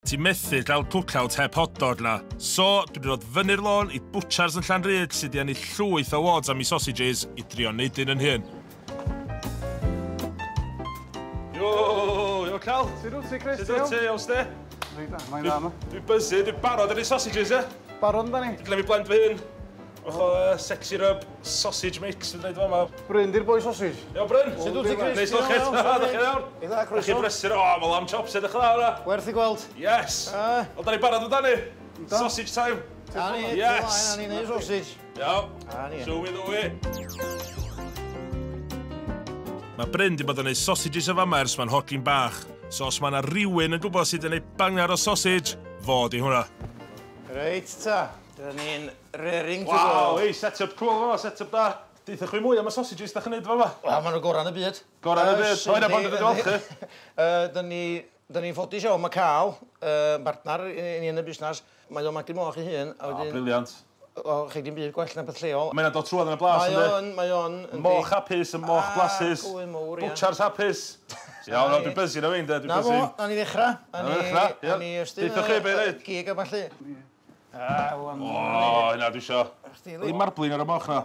Ti'n methu gael cookout heb hot dog na. So, dwi wedi dod fyny'r lôn i Butchers yn Llanrug sydd wedi ennill llwyth o awards am ei sausages i drio neud un yn hun. Yo, yo Cal. Sut wyt ti, Chris? Sut wyt ti, iawn sdi? Reit da, mae'n dda yma. Dwi'n busy, dwi'n barod ar ei sausages, ie? Barod amdani? Dwi'n fi blend fy hun. Fath o sexy rub sausage mix yn dweud fama. Bryn, di'r boi sausage? Iawn, Bryn. Sut wyt ti, Chris? Neis gweld chi. Da chi'n iawn? Eitha, croeso. Chi'n brysur. O, mae lamb chops edrych dda hwnna. Werth i gweld. Yes. Wel, da ni barod amdani. Sausage time. Da ni. Yes. Da ni'n neud sausage. Iawn. Da Show me the way. Mae Bryn di bod yn neud sausages o fama ers ma'n hogyn bach. So os mae yna rhywun yn gwybod sydd yn neud bangar o sausage, fo di hwnna. Reit ta. Dyna ni'n rearing to go. Waw, ei, set-up cool fama, set-up da. Deutha chwi mwy am y sausages da chi'n neud fama. Wel, maen nhw gorau yn y byd. Gorau yn y byd. O, hynna pan dwi'n gweld chi. Dyn ni'n ffodus iawn, mae Carl, bartnar i ni yn y busnes, mae o'n magu moch ei hun. O, brilliant. O, chi dim byd gwell na beth lleol. Mae'n dod trwodd yn y blas, ynddi? Mae o'n, mae o'n. Moch hapus, yn moch blasus. A, gwy mowr, ia. Butchers hapus. Iawn, dwi'n busy na fi'n, dwi'n Na busy. fo, na ni ddechrau. Na ni ddechrau, ia. Na ni ystyn. Deutha chi be i ddeud. Gig a ballu. A, wan. O, hynna dwi isio. Ddim marbling ar y moch na.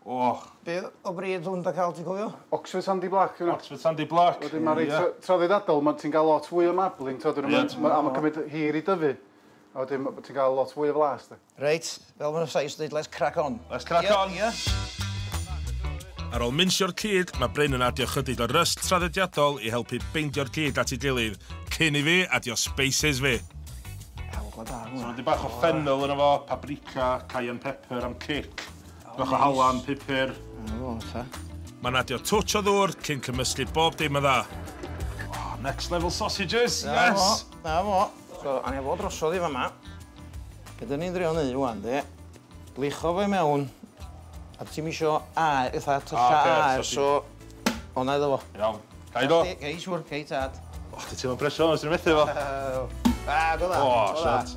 O. Be o bryd hwn da cael, ti'n cofio? Oxford Sandy Black, yna. Oxford Sandy Black. Wedyn mae'n reit traddodiadol, ti'n cael lot fwy o marbling, a mae'n cymryd hir i dyfu. A wedyn ti'n cael lot fwy o flas. Reit, fel mae'n Sais dweud, let's crack on. Let's crack on. Ar ôl minsio'r cig, mae Bryn yn adio chydig o rust traddodiadol i helpu beindio'r cig at ei gilydd, cyn i fi adio spices fi. So mae bach o fennel yno fo, paprika, cayenne pepper am kick, bach o halan, pupur. Mae'n adio touch o ddŵr cyn cymysgu bob dim yn dda. Oh, next level sausages, yes! Na fo. So, a ni fo drosodd i fama. Be dyn ni'n drio neud rwan, di? Blicho fe mewn, a ti'm isio aer, fatha tylla aer, so... O, na iddo fo. Iawn. Ga i do? Gei, siŵr, gei tad. O, ti'n teimlo'n presio, os ti'n methu fo. A, do dda. O, shit.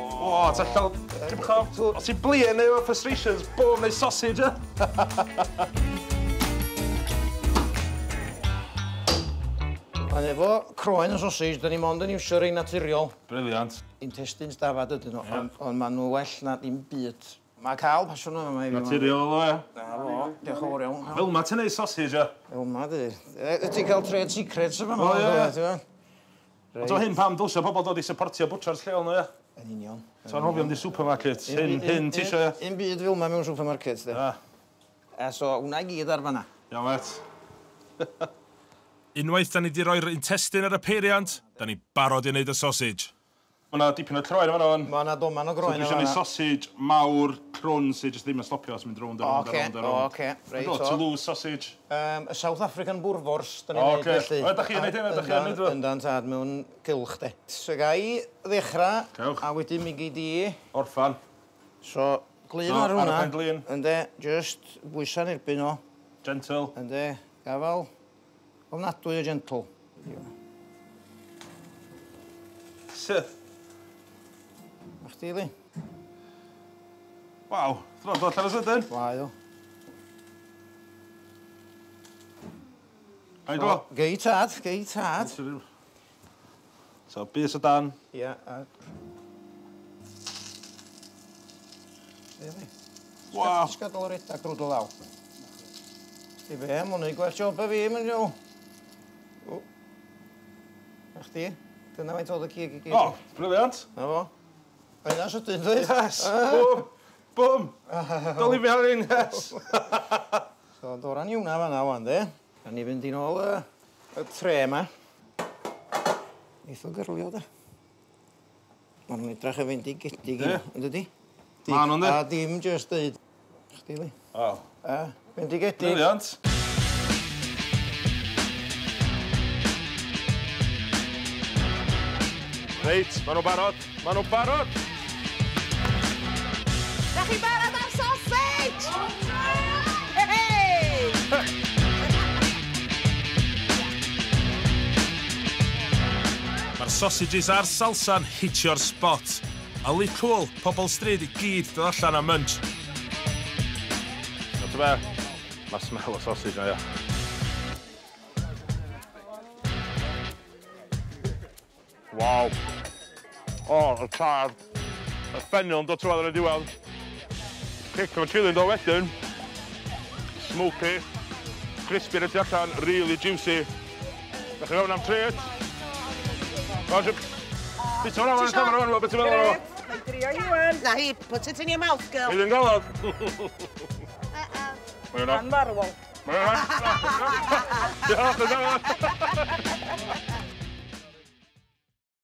O, ti'n allan... Os ti'n blin neu efo frustrations, boom, neu sausage, e? Ond efo croen y sausage, dyn ni mond yn iwsio rei naturiol. Brilliant. Intestines dafad ydyn nhw, ond maen nhw well na dim byd. Mae cael pasiwn yma i fi. Naturiol, o, e. Na fo, diolch yn fawr iawn. Fel ma ti'n neud sausage, e? Fel ma, di. Ti'n cael trade secrets yma. O, ie. Ond o hyn pam dylsio pobl dod i supportio butchers lleol nhw, ie? Yn union. So anghofio am di supermarket. Hyn, ti isio, ie? Un byd fel ma mewn supermarket, de. A so, hwnna i gyd ar fanna. Iawn, met. Unwaith da ni wedi rhoi'r intestine ar y peiriant, da ni barod i wneud y sausage. Mae yna dipyn o croen yma fan. Mae yna doman o groen yma. So dwi eisiau gwneud sausage mawr, crwn, sydd jyst ddim yn stopio os mynd rownd a rownd a rownd a rownd. Oce, reit o. Toulouse sausage. Y South African Boerewors, da ni'n neud felly. O, da chi'n neud hynna, da chi'n neud o. Yndan tad, mewn cylch, de. So ga i ddechrau, a wedyn mi gei di... Orffan. So, glin ar hwnna. Ar y pen glin. Ynde, just bwysa'n erbyn o. Gentle. Ynde, gafal. Ofnadwy o gentle. Sut? Na chdi, Li. Waw, dyna'n dod allan o sydyn. Waw, o. Ga i go? Gei tad, gei tad. So, bys o dan. Ia, a... Waw. Jyst gadael yr edag drwy dy law. Di be, mae'n neud gwell job a fi, mae'n iawn. Na chdi, dyna faint oedd y cig i gyd. O, brilliant. Na fo. Yna sydyn, dweud? Yes! Bwm! Bwm! Dol i fi ar un, yes! So, doran i hwnna fan'na wan, de. A ni fynd i nôl y tre yma. Neith o gyrlio, de. Ma' nhw'n edrych yn fynd i gedig, yn dydi? Ma' nhw'n, de. A dim just deud. Chdi, Li. O. A, fynd i gedig. Brilliant. Reit, ma' nhw'n barod. Ma' nhw'n barod! Da chi barod am sausage? Hey! Mae'r sausages a'r salsa'n hitio'r spot. A li cool, pobl stryd i gyd dod allan am munch. Na, ti'n be? Mae'r smell o sausage na, ia. Waw. O, y car. Y ffennel yn dod trwadd ar y diwedd. Cic o'r chili yn dod wedyn. Smoky. Crispy ar y tu allan, really juicy. Dach chi fewn am treat. Bit o'n awan, camera fan, beth ti'n meddwl o'n Mae drio i wan. Na hi, put it in your mouth, girl. Idyn galad. Mae hwnna. Anfarwol. Mae hwnna. Diolch yn fawr.